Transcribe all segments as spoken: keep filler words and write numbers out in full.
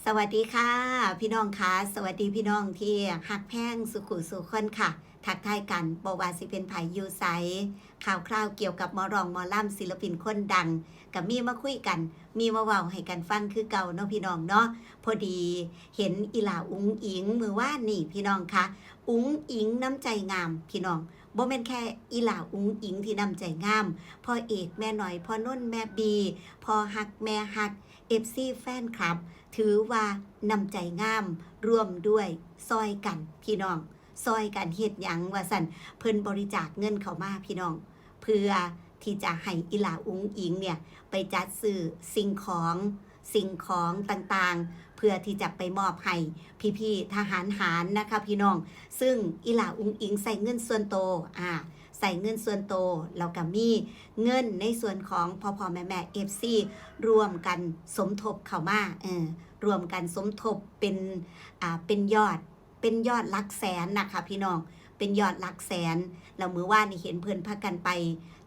สวัสดีค่ะ พี่น้องค่ะ สวัสดีพี่น้องที่ฮักแพงสู่คู่สู่คนค่ะ ทักทายกัน บ่ว่าสิเป็นไผอยู่ไส ข่าวคราวเกี่ยวกับหมอร้องหมอลำ ศิลปินคนดัง ก็มีมาคุยกัน มีมาเว้าให้กันฟังคือเก่าเนาะพี่น้องเนาะ พอดีเห็นอีหล่าอุ๋งอิ๋งมื้อวานนี่พี่น้องคะ อุ๋งอิ๋งน้ำใจงามพี่น้อง บ่แม่นแค่อีหล่าอุ๋งอิ๋งที่น้ำใจงาม พ่อเอกแม่น้อย พ่อนนท์แม่บี พ่อฮักแม่ฮัก เอฟซี แฟนคลับ ถือว่าน้ำใจงาม ร่วมด้วยซ่อยกันพี่น้อง ซ่อยกันเฮ็ดหยังว่าซั่น เพิ่นบริจาคเงินเข้ามาพี่น้อง เพื่อที่จะให้อีหล่าอุ๋งอิ๋งเนี่ย ไปจัดซื้อสิ่งของ สิ่งของต่างๆ เพื่อที่จะไปมอบให้พี่ๆทหารหารนะคะพี่น้อง ซึ่งอีหล่าอุ๋งอิ๋งใส่เงินส่วนโต อ่า ใส่เงินส่วนโต แล้วก็มีเงินในส่วนของพ่อๆแม่ๆ เอฟซี ร่วมกันสมทบเข้ามา เออ ร่วมกันสมทบเป็น อ่า เป็นยอด เป็นยอดหลักแสนนะคะพี่น้อง เป็นยอดหลักแสน แล้วมื้อวานนี่เห็นเพิ่นพากันไป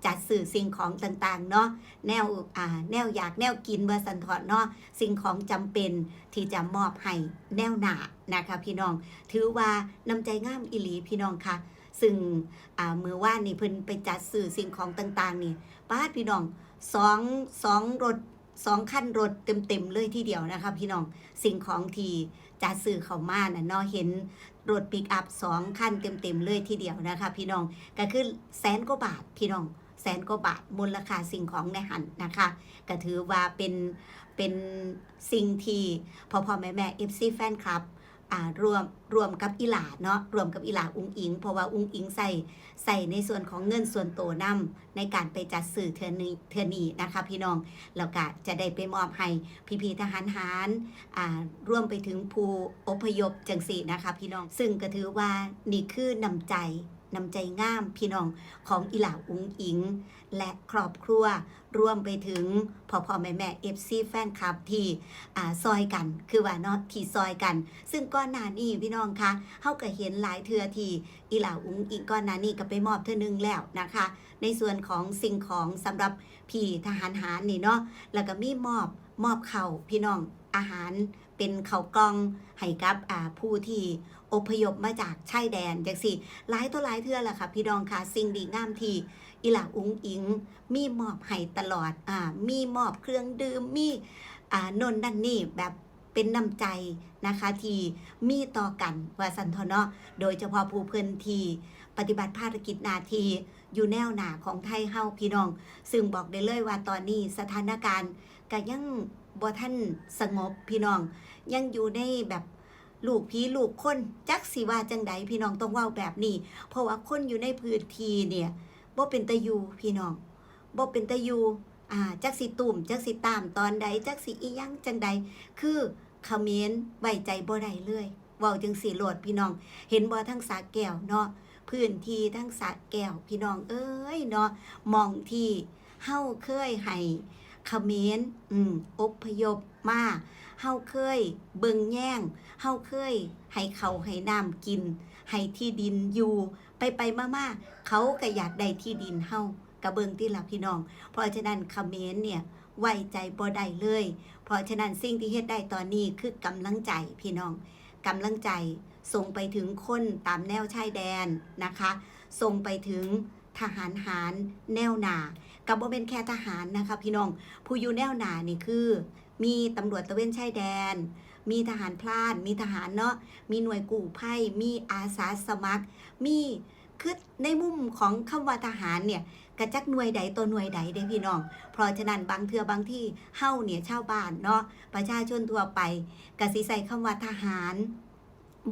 จัดซื้อสิ่งของต่างๆเนาะ แนว อ่า แนวอยากแนวกินว่าซั่นเถาะเนาะ สิ่งของจำเป็นที่จะมอบให้แนวหน้านะคะพี่น้อง ถือว่าน้ำใจงามอีหลีพี่น้องคะ ซึ่ง อ่า มื้อวานนี่เพิ่นไปจัดซื้อสิ่งของต่างๆนี่ ป๊าดพี่น้อง สอง สองรถ สองคันรถเต็มๆเลยทีเดียวนะคะพี่น้อง สิ่งของที่จัดซื้อเข้ามาน่ะเนาะ เห็นรถปิกอัพสองคันเต็มๆเลยทีเดียวนะคะพี่น้อง ก็คือแสนกว่าบาทพี่น้อง แสนกว่าบาท มูลค่าสิ่งของในหั้นนะคะ ก็ถือว่าเป็น เป็นสิ่งที่พ่อๆแม่ๆ เอฟซี แฟนคลับ อ่า ร่วม ร่วมกับอีหล่าเนาะ ร่วมกับอีหล่าอุ๋งอิ๋ง เพราะว่าอุ๋งอิ๋งใส่ ใส่ในส่วนของเงินส่วนโตนำ ในการไปจัดซื้อเทื่อนี้ เทื่อนี้นะคะพี่น้อง แล้วก็จะได้ไปมอบให้พี่ๆทหารหาร อ่า รวมไปถึงผู้อพยพจั่งซี้นะคะพี่น้อง ซึ่งก็ถือว่านี่คือน้ำใจ น้ำใจงามพี่น้องของอีหล่าอุ๋งอิ๋ง และครอบครัว รวมไปถึงพ่อๆแม่ๆ เอฟซี แฟนคลับที่ อ่า ซ่อยกัน คือว่าเนาะ ที่ซ่อยกัน ซึ่งก่อนหน้านี้พี่น้องคะ เฮาก็เห็นหลายเทื่อที่อีหล่าอุ๋งอิ๋ง ก่อนหน้านี้ก็ไปมอบเทื่อหนึ่งแล้วนะคะ ในส่วนของสิ่งของสำหรับพี่ทหารหารนี่เนาะ แล้วก็มีมอบ มอบข้าวพี่น้อง อาหารเป็นข้าวกล่องให้กับ อ่า ผู้ที่อพยพมาจากชายแดนจั่งซี้ หลายต่อหลายเทื่อแล้วค่ะพี่น้องคะ สิ่งดีงามที่อีหล่าอุ๋งอิ๋งมีมอบให้ตลอด อ่า มีมอบเครื่องดื่ม มี อ่า โน่นนั่นนี่ แบบเป็นน้ำใจนะคะ ที่มีต่อกันว่าซั่นเถาะเนาะ โดยเฉพาะผู้เพิ่นที่ปฏิบัติภารกิจหน้าที่อยู่แนวหน้าของไทยเฮาพี่น้อง ซึ่งบอกได้เลยว่าตอนนี้สถานการณ์ก็ยังบ่ทันสงบพี่น้อง ยังอยู่ในแบบลูกผีลูกคน จักสิว่าจั่งใดพี่น้อง ต้องเว้าแบบนี้ เพราะว่าคนอยู่ในพื้นที่เนี่ย บ่เป็นตาอยู่พี่น้อง บ่เป็นตาอยู่ อ่า จักสิตุ้ม จักสิตามตอนใด จักสิอิหยังจั่งใด คือเขมรไว้ใจบ่ได้เลย เว้าจั่งซี้โลดพี่น้อง เห็นบ่ ทางสระแก้วเนาะ พื้นที่ทางสระแก้วพี่น้องเอ้ยเนาะ หม่องที่เฮาเคยให้เขมร อืม อพยพมา เฮาเคยเบิ่งแยง เฮาเคยให้ข้าวให้น้ำกิน ให้ที่ดินอยู่ ไปๆมาๆ เขาก็อยากได้ที่ดินเฮา ก็เบิ่งติล่ะพี่น้อง เพราะฉะนั้นเขมรเนี่ยไว้ใจบ่ได้เลย เพราะฉะนั้นสิ่งที่เฮ็ดได้ตอนนี้คือกำลังใจพี่น้อง กำลังใจส่งไปถึงคนตามแนวชายแดนนะคะ ส่งไปถึงทหารหารแนวหน้า ก็บ่แม่นแค่ทหารนะคะพี่น้อง ผู้อยู่แนวหน้านี่คือ มีตำรวจตระเวนชายแดน มีทหารพราน มีทหารเนาะ มีหน่วยกู้ภัย มีอาสาสมัคร มี คือในมุมของคำว่าทหารเนี่ย ก็จักหน่วยใดต่อหน่วยใดเด้พี่น้อง เพราะฉะนั้นบางเทื่อบางทีเฮาเนี่ยชาวบ้านเนาะ ประชาชนทั่วไป ก็สิใช้คำว่าทหาร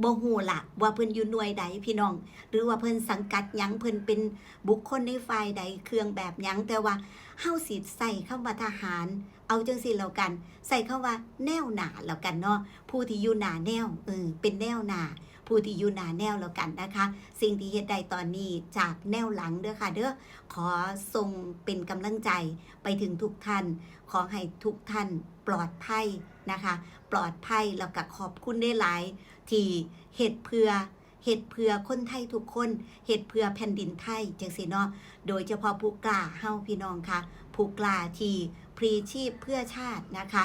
บ่ฮู้ล่ะว่าเพิ่นอยู่หน่วยใดพี่น้อง หรือว่าเพิ่นสังกัดหยัง เพิ่นเป็นบุคคลในฝ่ายใด เครื่องแบบหยัง แต่ว่าเฮาสิใช้คำว่าทหาร เอาจั่งซี้แล้วกัน ใช้คำว่าแนวหน้าแล้วกันเนาะ ผู้ที่อยู่หน้าแนว เออ เป็นแนวหน้า ผู้ที่อยู่หน้าแนวแล้วกันนะคะ สิ่งที่เฮ็ดได้ตอนนี้จากแนวหลังเด้อค่ะเด้อ ขอส่งเป็นกำลังใจไปถึงทุกท่าน ขอให้ทุกท่านปลอดภัยนะคะ ปลอดภัย แล้วก็ขอบคุณหลายๆที่เฮ็ดเพื่อ เฮ็ดเพื่อคนไทยทุกคน เฮ็ดเพื่อแผ่นดินไทยจั่งซี้เนาะ โดยเฉพาะผู้กล้าเฮาพี่น้องคะ ผู้กล้าที่พลีชีพเพื่อชาตินะคะ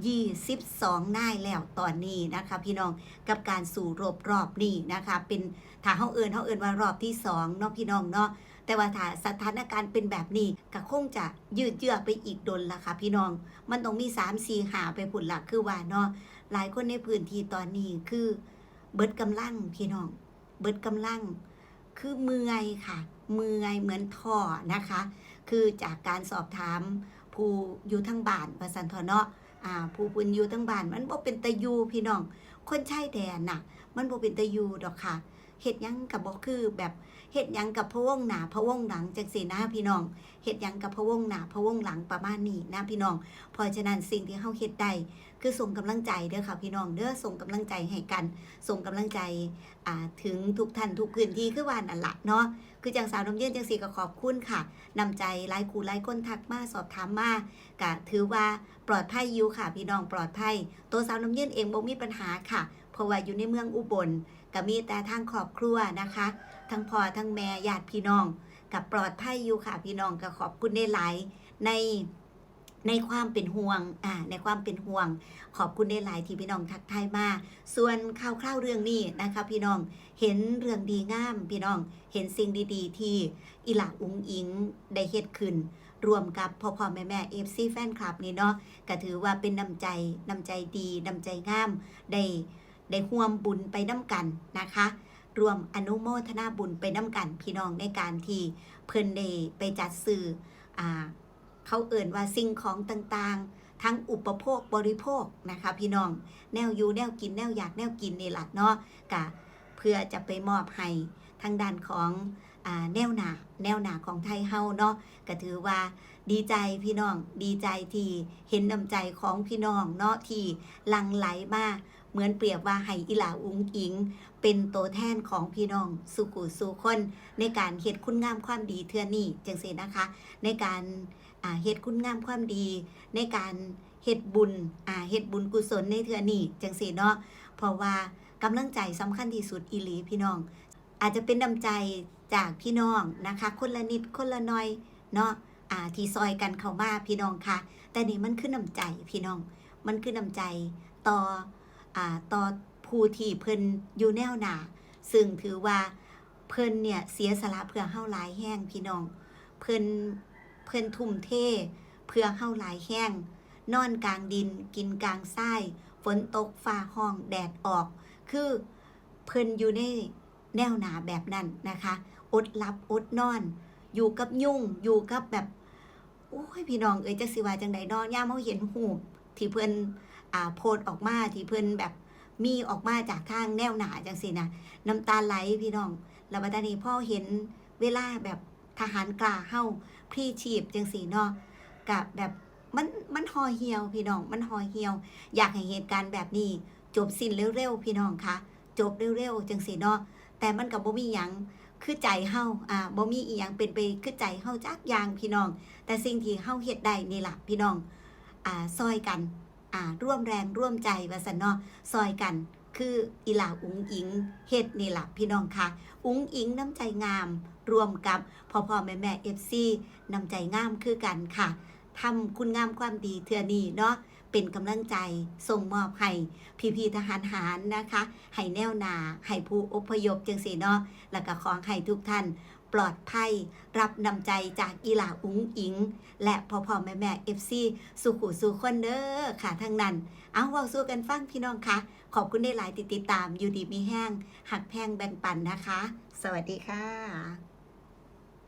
ยี่สิบสองนายแล้วตอนนี้นะคะพี่น้อง กับการสู้รบรอบนี้นะคะ เป็น ถ้าเฮาเอิ้น เฮาเอิ้นว่ารอบที่สองเนาะพี่น้องเนาะ แต่ว่าถ้าสถานการณ์เป็นแบบนี้ก็คงจะยืดเยื้อไปอีกดนล่ะค่ะพี่น้อง มันต้องมีสาม สี่ ห้า ไปพุ้นล่ะ คือว่าเนาะ หลายคนในพื้นที่ตอนนี้คือเบิดกำลังพี่น้อง เบิดกำลัง คือเมื่อยค่ะ เมื่อยเหมือนท้อนะคะ คือจากการสอบถามผู้อยู่ทางบ้านว่าซั่นเถาะเนาะ อ่า ผู้เพิ่นอยู่ทางบ้าน มันบ่เป็นตาอยู่พี่น้อง คนชายแดนน่ะ มันบ่เป็นตาอยู่ดอกค่ะ เฮ็ดหยังก็บ่คือ แบบเฮ็ดหยังก็พะวงหน้าพะวงหลังจั่งซี้นะพี่น้อง เฮ็ดหยังก็พะวงหน้าพะวงหลังประมาณนี้นะพี่น้อง เพราะฉะนั้นสิ่งที่เฮาเฮ็ดได้คือส่งกำลังใจเด้อค่ะพี่น้องเด้อ ส่งกำลังใจให้กัน ส่งกำลังใจ อ่า ถึงทุกท่านทุกพื้นที่คือว่านั่นล่ะเนาะ คือจั่งสาวน้ำเย็นจั่งซี้ก็ขอบคุณค่ะ น้ำใจหลายคู่หลายคนทักมาสอบถามมา ก็ถือว่าปลอดภัยอยู่ค่ะพี่น้อง ปลอดภัย ตัวสาวน้ำเย็นเองบ่มีปัญหาค่ะ เพราะว่าอยู่ในเมืองอุบล ก็มีแต่ทางครอบครัวนะคะ ทั้งพ่อทั้งแม่ญาติพี่น้อง ก็ปลอดภัยอยู่ค่ะพี่น้อง ก็ขอบคุณหลายๆ ใน ในความเป็นห่วง อ่า ในความเป็นห่วง ขอบคุณหลายๆ ที่พี่น้องทักทายมา ส่วนข่าวคราวเรื่องนี้นะคะพี่น้อง เห็นเรื่องดีงามพี่น้อง เห็นสิ่งดีๆ ที่อีหล่าอุ๋งอิ๋งได้เฮ็ดขึ้น ร่วมกับพ่อๆ แม่ๆ เอฟซี แฟนคลับนี่เนาะ ก็ถือว่าเป็นน้ำใจ น้ำใจดี น้ำใจงาม ได้ ได้ร่วมบุญไปนำกันนะคะ ร่วมอนุโมทนาบุญไปนำกันพี่น้อง ในการที่เพิ่นได้ไปจัดซื้อ อ่า เขาเอิ้นว่าสิ่งของต่างๆ ทั้งอุปโภคบริโภคนะคะพี่น้อง แนวอยู่แนวกิน แนวอยากแนวกินนี่ล่ะเนาะ กะเพื่อจะไปมอบให้ทางด้านของ อ่า แนวหน้า แนวหน้าของไทยเฮาเนาะ ก็ถือว่าดีใจพี่น้อง ดีใจที่เห็นน้ำใจของพี่น้องเนาะ ที่หลั่งไหลมา เหมือนเปรียบว่าให้อีหล่าอุ๋งอิ๋งเป็นตัวแทนของพี่น้องสู่ผู้สู่คน ในการเฮ็ดคุณงามความดีเทื่อนี้จั่งซี้นะคะ ในการ อ่า เฮ็ดคุณงามความดี ในการเฮ็ดบุญ อ่า เฮ็ดบุญกุศลในเทื่อนี้จั่งซี้เนาะ เพราะว่ากำลังใจสำคัญที่สุดอีหลีพี่น้อง อาจจะเป็นน้ำใจจากพี่น้องนะคะ คนละนิดคนละหน่อยเนาะ อ่า ที่ซอยกันเข้ามาพี่น้องคะ แต่นี่มันคือน้ำใจพี่น้อง มันคือน้ำใจต่อ อ่า ต่อผู้ที่เพิ่นอยู่แนวหน้า ซึ่งถือว่าเพิ่นเนี่ยเสียสละเพื่อเฮาหลายแฮงพี่น้อง เพิ่น เพิ่นทุ่มเทเพื่อเฮาหลายแฮง นอนกลางดิน กินกลางทราย ฝนตก ฟ้าร้อง แดดออก คือเพิ่นอยู่ในแนวหน้าแบบนั้นนะคะ อดหลับอดนอน อยู่กับยุง อยู่กับแบบ โอ้ย พี่น้องเอ้ย จักสิว่าจั่งใดเนาะ ยามเฮาเห็นรูปที่เพิ่น อ่า โพสต์ออกมา ที่เพิ่นแบบมีออกมาจากทางแนวหน้าจั่งซี้นะ น้ำตาไหลพี่น้อง แล้วบัดนี้พอเห็นเวลาแบบทหารกล้าเฮาพลีชีพจั่งซี้เนาะ กะแบบมัน มันห่อเหี่ยวพี่น้อง มันห่อเหี่ยว อยากให้เหตุการณ์แบบนี้จบสิ้นเร็วๆ พี่น้องคะ จบเร็วๆ จั่งซี้เนาะ แต่มันก็บ่มีหยังคือใจเฮา อ่า บ่มีอีหยังเป็นไปคือใจเฮาจักอย่างพี่น้อง แต่สิ่งที่เฮาเฮ็ดได้นี่ล่ะพี่น้อง อ่า ซอยกัน อ่า ร่วมแรงร่วมใจว่าซั่นเนาะ ซอยกัน คืออีหล่าอุ๋งอิ๋งเฮ็ดนี่ล่ะพี่น้องคะ อุ๋งอิ๋งน้ำใจงาม ร่วมกับพ่อๆ แม่ๆ เอฟซี น้ำใจงามคือกันค่ะ ทำคุณงามความดีเทื่อนี้เนาะ เป็นกำลังใจส่งมอบให้พี่ๆ ทหารหารนะคะ ให้แนวหน้า ให้ผู้อพยพจั่งซี้เนาะ แล้วก็ขอให้ทุกท่านปลอดภัย รับน้ำใจจากอีหล่าอุ๋งอิ๋ง และพ่อๆ แม่ๆ เอฟซี สู่ผู้สู่คนเด้อค่ะ ทั้งนั้น เอา เว้าสู่กันฟังพี่น้องคะ ขอบคุณหลายๆ ที่ติดตาม อยู่ดีมีแฮง ฮักแพงแบ่งปันนะคะ สวัสดีค่ะ